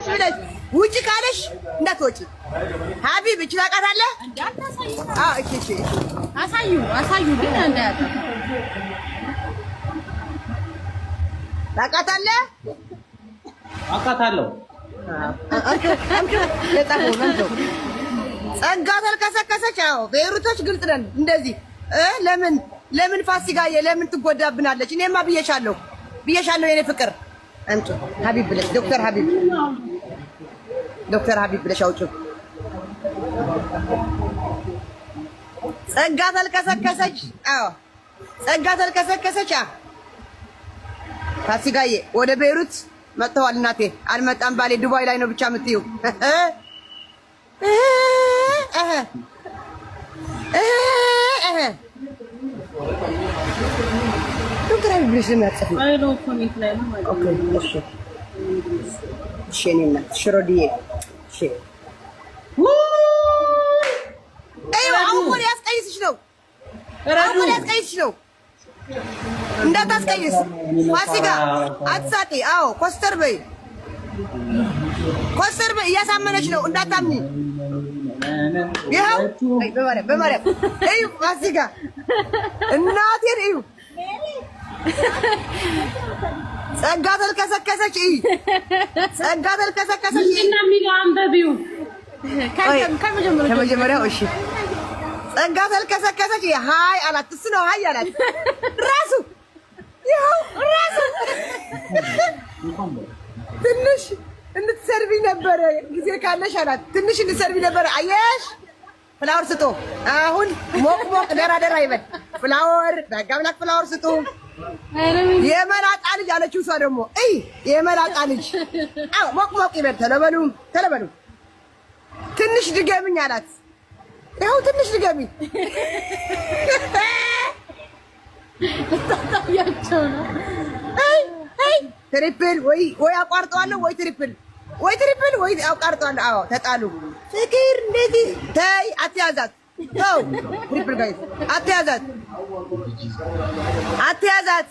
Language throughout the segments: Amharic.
ብለሽ ውጭ ካለሽ እንዳትወጪ። ሀቢብ እቺ ታውቃታለህ? አዎ እቺ እቺ አሳዩ አሳዩ ግን እንዳያጣ ታውቃታለህ? አውቃታለሁ። ጸጋ ተልከሰከሰች። አዎ ቤይሩቶች ግልጽ ነን። እንደዚህ ለምን ለምን ፋሲካዬ ለምን ትጎዳብናለች? እኔማ ብዬሻለሁ ብዬሻለሁ የኔ ፍቅር አንቺ ሀቢብ ብለሽ ዶክተር ሀቢብ ዶክተር ሀቢብ ብለሽ አውጪው። ጸጋ ተልከሰከሰች። አዎ ጸጋ ተልከሰከሰች። አዎ ፋሲካዬ ወደ ቤይሩት መጥተዋል። እናቴ አልመጣም ባሌ ዱባይ ላይ ነው ብቻ የምትይው። ዶክተር ሀቢብ ብለሽ ለምን አትጽፊም? እሺ እሺ፣ የእኔ እናት ሽሮድዬ፣ እሺ አሁን ሊያስቀይስሽ ነው። አሁን ሊያስቀይስሽ ነው። እንዳታስቀይስ ፋሲካ አትሳቂ። አዎ ኮስተር በይ፣ ኮስተር በይ። እያሳመነች ነው፣ እንዳታምኚ። ይኸው በማርያም በማርያም እዩ ፋሲካ እናቴን እዩ። ጸጋ ተልከሰከሰች። እይ ጸጋ ተልከሰከሰች። ምንድን ነው የሚለው? አንበቢው ከመጀመሪያው። እሺ ጸጋ ተልከሰከሰች። hi አላት። እሱ ነው hi አላት። ራሱ ይኸው ራሱ ትንሽ እንድትሰርቢ ነበረ ጊዜ ካለሽ አላት። ትንሽ እንድትሰርቢ ነበረ። አየሽ flower ስጡ። አሁን ሞቅ ሞቅ ደራ ደራ ይበል። Flower በጋምላክ flower ስጡ። የመላጣ ልጅ አለችው። እሷ ደግሞ እይ የመላጣ ልጅ አዎ፣ ሞቅ ሞቅ ይበል። ተለበሉ ተለበሉ። ትንሽ ድገምኝ አላት። ይኸው ትንሽ ድገሚኝ። ታያቸው ነው። አይ አይ triple ወይ ወይ አቋርጠዋለሁ ወይ triple ወይ triple ወይ አቋርጠዋለሁ። አዎ ተጣሉ። ፍቅር እንደዚህ ተይ፣ አትያዛት። ተው triple guys አትያዛት፣ አትያዛት፣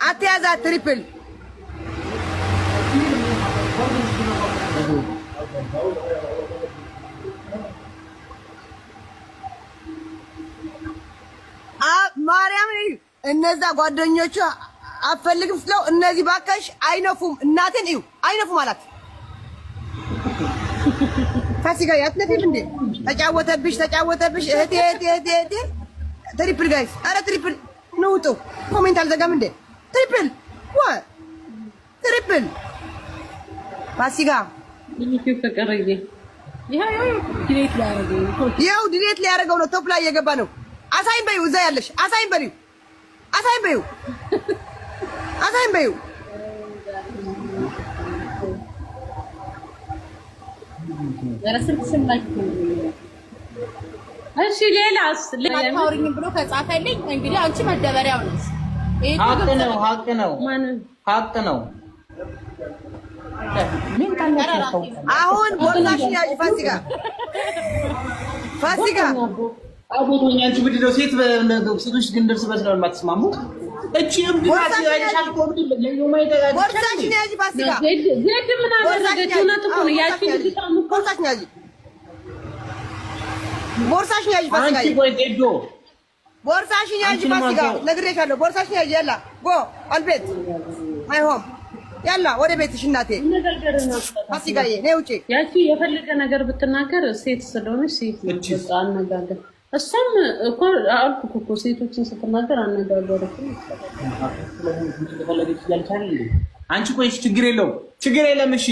አትያዛት። Triple ማርያም እነዛ ጓደኞቿ አፈልግም ስለው እነዚህ ባከሽ አይነፉም፣ እናቴን እዩ አይነፉም አላት። ፋሲካ አትነፊም እንዴ? ተጫወተብሽ፣ ተጫወተብሽ። እህቴ እህቴ እህቴ እህቴ። Triple guys፣ አረ triple ንውጡ። Comment አልዘጋም እንዴ? Triple ዋ triple ፋሲካ ይኸው delete ሊያደርገው ነው። Top ላይ እየገባ ነው። አሳይን በይው፣ እዛ ያለሽ አሳይን በይው፣ አሳይን በይው፣ አሳይን በይው። እሺ ሌላስ? አታውሪኝም ብሎ ከጻፈልኝ እንግዲህ አንቺ መደበሪያው ነሽ። ሀቅ ነው፣ ሀቅ ነው፣ ሀቅ ነው። አሁን ቦርሳሽን ያዥ ፋሲካ፣ ፋሲካ አቦቶኛ አንቺ ምንድን ነው ሴት ሴቶች ግን እርስ በርስ ነው የማትስማሙት? እቺ እብድ ናት። አይሻል እኮ እብድ ቦርሳሽን ያዥ ፋሲካ። ዜድ ምን አደረገች? እውነት እኮ ነው ያቺ ልጅ ቦርሳሽን ያዥ፣ ቦርሳሽን ያዥ ፋሲካ። አንቺ ቆይ ዜዶ ቦርሳሽን ያዥ ፋሲካ፣ ነግሬሻለሁ። ቦርሳሽን ያዥ። يلا go البيت my home يلا ወደ ቤትሽ እናቴ ፋሲካዬ፣ ነይ ውጪ። ያቺ የፈለገ ነገር ብትናገር ሴት ስለሆነች ሴት ነው አነጋገር እሷም እኮ አልኩህ እኮ ሴቶችን ስትናገር አነጋገር አንቺ ቆይ ችግር የለውም ችግር የለም። እሺ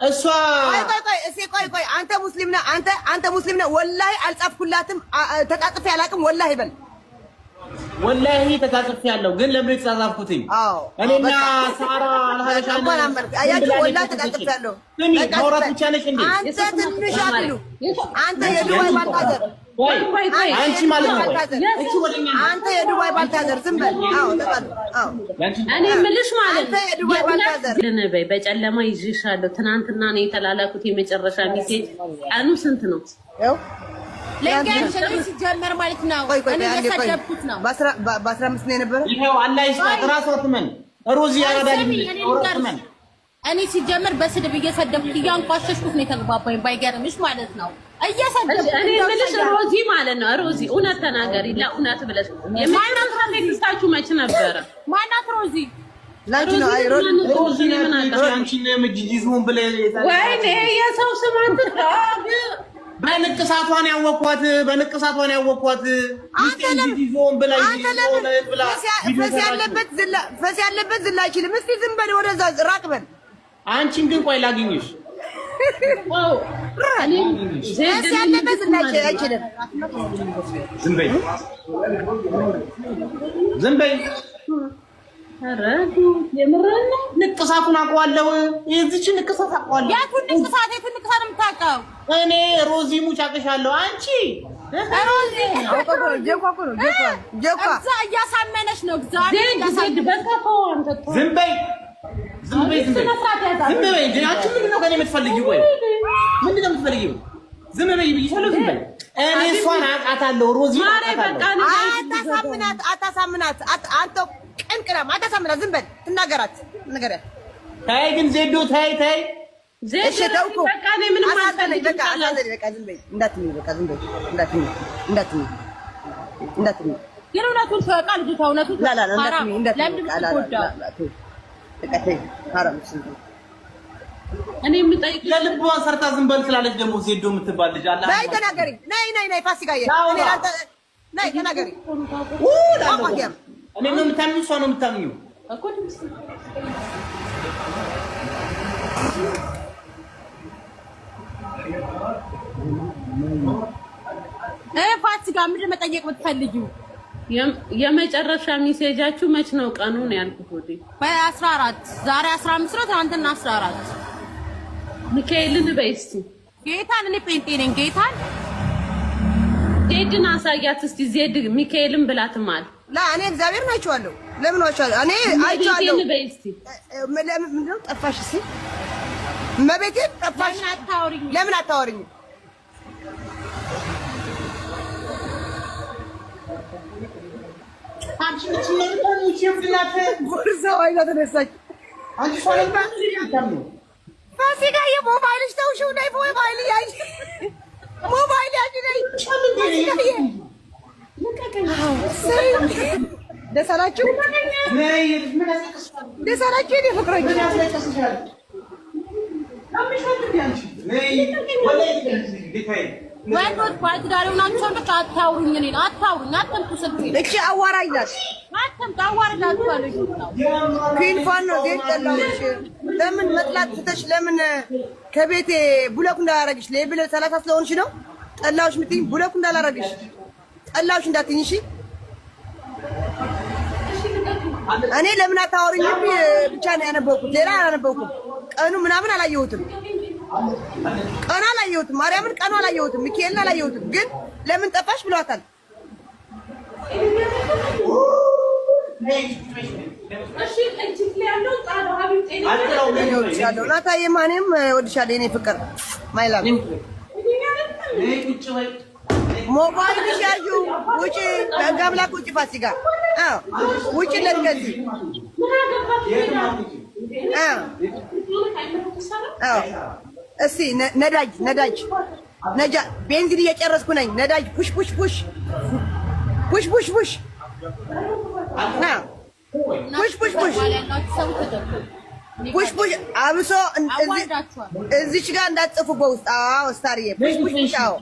እሷ ቆይ ቆይ ቆይ እስኪ ቆይ ቆይ አንተ ሙስሊም ነህ፣ አንተ አንተ ሙስሊም ነህ። ወላሂ አልጻፍኩላትም፣ ተጻጽፌ አላውቅም። ወላሂ በል ወላሂ ተጻጽፌ ያለው ግን ለምን የተጻጻፍኩትኝ? እኔና ሳራ አያችሁ፣ ወላሂ ተጻጽፌ ያለው ማውራት ብቻ ነሽ እንዴ? አንተ ትንሽ አትሉ አንተ የዱባይ ባልታዘር አንቺ ማለት ነው። አንተ የዱባይ ባልታዘር ዝም በል። አዎ ተጣሉ። አዎ እኔ የምልሽ ማለት አንተ የዱባይ ባልታዘር በይ፣ በጨለማ ይዤሻለሁ። ትናንትና ነው የተላላኩት የመጨረሻ message። ቀኑ ስንት ነው? ልንገርሽ እኔ ሲጀመር ማለት ነው እኔ እየሰደብኩት ነው። በ15 ነው የነበረው። ይኸው አላህ ይስጣት። እራሷ ትመን ሩዝ ያረዳል። እኔ ሲጀመር በስድብ እየሰደብኩ እያንቋሸሽኩት ነው የተግባባኝ። ባይገርምሽ ማለት ነው እየሰደብኩ እኔ የምልሽ ሮዚ ማለት ነው። ሮዚ እውነት ተናገሪ፣ ለእውነት ብለሽ የመጨረሻ text ኣችሁ መች ነበረ? ማናት ሮዚ? ላንቺ ነው። አይ ሮዚ ሮዚ አንቺን ጂጂ ዝሆን ብለህ ወይኔ የሰው ስም አትጥራ። በንቅሳቷን ያወኳት በንቅሳቷን ያወኳት ጂጂ ዝሆን ብላ አንተ ለምን ፈስ ያለበት ዝላ አይችልም። እስቲ ዝም በል ወደዛ ራቅ በል። አንቺን ግን ቆይ ላግኝሽ። ፈስ ያለበት ዝላ አይችልም። ዝም በይ ዝም በይ። ኧረ የምርህን ነው? ንቅሳቱን አውቀዋለሁ። የዚችን ንቅሳት አውቀዋለሁ። የቱን ንቅሳት? የቱን ንቅሳት የምታውቀው? እኔ ሮዚ ሙች አውቅሻለሁ። አንቺ ሮዚ ጀኳ እዛ እያሳመነች ነው። እግዚአብሔር ዜድ ዜድ በቃ ተው አንተ ተው። ዝም በይ ዝም በይ ዝም በይ ዝም በይ እንጂ አንቺ ምንድን ነው ከእኔ የምትፈልጊው? ቆይ ምንድን ነው የምትፈልጊው? ዝም በይ ብዬሻለሁ። ዝም በይ። እኔ እሷን አውቃታለሁ። ሮዚ ማሬ በቃ አታሳምናት፣ አታሳምናት። አንተ ቅንቅናም አታሳምናት። ዝም በል ትናገራት፣ ንገሪያት። ተይ ግን ዜዶ ተይ ተይ። ዜድ እሺ ተውኩ። በቃ እኔ ምንም አሳዘነኝ። በቃ አልፈልግም። አሳዘነኝ። በቃ ዝም በይ እንዳትዪ፣ በቃ ዝም በይ እንዳትዪ፣ እንዳትዪ፣ እንዳትዪ። ግን እውነቱን ትወቃ ልጅቷ። እውነቱን ላ ላ ላ እንዳትዪ፣ እንዳትዪ። ለምንድን በቃ ላ ላ የምትጎዳው? ላ ላ ተይ፣ በቃ ተይ። ሐራም እሱ እኔ የምጠይቅሽ ለልቧን ሰርታ ዝም በል ስላለች ደግሞ ዜዶ የምትባል ልጅ አለ። በይ ተናገሪ። ነይ ነይ ነይ ፋሲካዬ፣ እኔ ላንተ ነይ ተናገሪ። ቋቋ እኔ ነው የምታምኚው? እሷ ነው የምታምኚው? እኮ ድምፅ ፋሲካ ምንድን ነው መጠየቅ የምትፈልጊው? የመጨረሻ message ኣችሁ መች ነው ቀኑ ነው ያልኩት። ወዴ በ14 ዛሬ 15 ነው፣ ትናንትና 14። ሚካኤልን በይ እስቲ ጌታን እኔ ጴንጤ ነኝ። ጌታን ዜድን አሳያት እስቲ። ዜድ ሚካኤልን ብላትማል። ላ እኔ እግዚአብሔርን አይቼዋለሁ። ለምን ዋሻለሁ? እኔ አይቼዋለሁ። እመቤቴን በይ እስቲ። ምንድን ነው ጠፋሽ? እስኪ እመቤቴን ጠፋሽ። ለምን አታወሪኝ? ለምን አታወሪኝም? አንቺ ምንድን ነው የምታምኚው? ይህቺ እብድ ናት። ቦርሳዋ ይዛ ተነሳች። አንቺ እሷ ነው የምታምኚው? ፋሲካዬ ሞባይልሽ ተውሽው። ነይ ሞባይል ያዥ፣ ሞባይል ያዥ፣ ነይ ፋሲካዬ። ደስ አላችሁ? ነይ ምን ያስለቅስሻል? ደስ አላችሁ የኔ ፍቅሮች? ምን ያስለቅስሻል? ያምሻል እንዴ አንቺ? ነይ ወላሂ ጌታዬ ወንዶች ባለትዳር የሆናችሁ ወንዶች አታውሩኝ፣ እኔን አታውሩኝ፣ አትምጡ ስልኬን እቺ አዋራኝ ናት። አትምጡ፣ አዋርዳችኋለሁ። ኩን ፋን ነው ዜድ ጠላሁሽ። ለምን መጥላት ትተሽ ለምን ከቤቴ block እንዳላረግሽ level 30 ስለሆንሽ ነው ጠላሁሽ የምትይኝ? block እንዳላረግሽ ጠላሁሽ እንዳትይኝ እሺ። እኔ ለምን አታወሪኝም ብቻ ነው ያነበብኩት፣ ሌላ አላነበብኩም። ቀኑ ምናምን አላየሁትም። ቀኑ አላየሁትም። ማርያምን ቀኑ አላየሁትም። ሚካኤልን አላየሁትም። ግን ለምን ጠፋሽ ብለዋታል። እሺ እጅግ ላይ ያለው ጣለው ሀቢብ ጤና እወድሻለሁ ናታዬ፣ ማንም እወድሻለሁ የኔ ፍቅር my love። ነይ ቁጭ በይ። ሞባይልሽ ያዡ ውጪ፣ በሕግ አምላክ ውጪ። ፋሲካ አዎ ውጪ፣ ለትከዚህ ምን አገባት? አዎ አዎ። እስቲ ነዳጅ ነዳጅ ነጃ ቤንዚን እየጨረስኩ ነኝ። ነዳጅ push push push push push push አዎ push push push push push አብሶ እዚች ጋር እንዳትጽፉ በውስጥ። አዎ ስታርዬ push push push። አዎ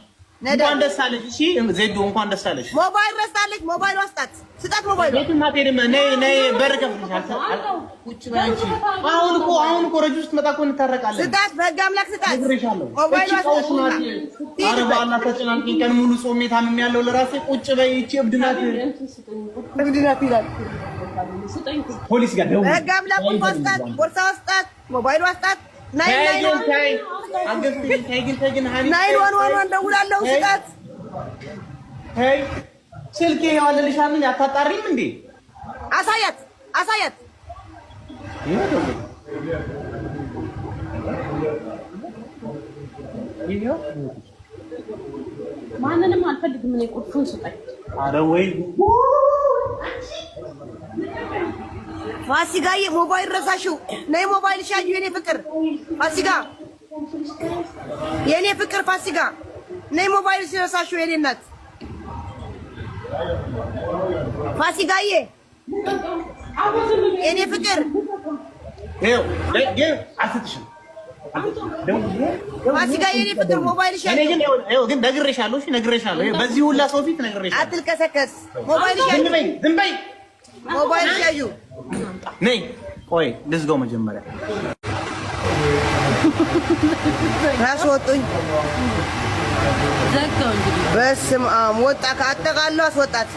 እንኳን ደስ አለሽ። እሺ ዜዶ እንኳን ደስ አለሽ። ሞባይል ረስታለች። ሞባይል ስጣት፣ ስጣት ሞባይል። የትም አትሄድም። ነይ ነይ፣ በር ከፍትሻል። ቁጭ በይ አንቺ። አሁን እኮ አሁን እኮ ረጁ ስትመጣ እኮ እንታረቃለን። ስጣት፣ በሕግ አምላክ ስጣት። ነግሬሻለሁ። ሞባይል እቺ ቀውስ ናት። ኧረ በአላህ ተጨናንቄ ቀን ሙሉ ጾሜ ታምሜያለሁ ለራሴ። ቁጭ በይ። እቺ እብድ ናት፣ እብድ ናት ይላል። ፖሊስ ጋር ደውል። በሕግ አምላክ ቁልፏ ስጣት፣ ቦርሳዋ ስጣት፣ ሞባይሏ ስጣት። nine nine 911 1 ደውላለሁ። ስጣት። ተይ ስልኬ ይኸው አለልሽ። አታጣሪም እንዴ? አሳያት፣ አሳያት። ማንንም አልፈልግም። እኔ ቁልፉን ስጠኝ። ኧረ ወይ ፋሲካዬ ሞባይል ረሳሽው። ነይ ሞባይል ሻዩ የኔ ፍቅር ፋሲካ፣ የኔ ፍቅር ፋሲካ፣ ነይ ሞባይል ሲረሳሽው የኔ እናት ፋሲካዬ፣ የኔ ፍቅር። ይኸው አልሰጥሽም። ፋሲካ የኔ ፍቅር ሞባይል ሻዩ። እኔ ግን ይኸው ግን ነግሬሻለሁ። እሺ ነግሬሻለሁ። ይኸው በዚህ ሁላ ሰው ፊት ነግሬሻለሁ። አትልከሰከስ። ሞባይል ሻዩ። ዝም በይ፣ ዝም በይ። ሞባይል ሻዩ። ነይ፣ ቆይ ልዝጋው መጀመሪያ። ራስ ወጡኝ። ዘጋው እንግዲህ። በስመ አብ፣ ወጣ ከአጠቃሉ አስወጣት።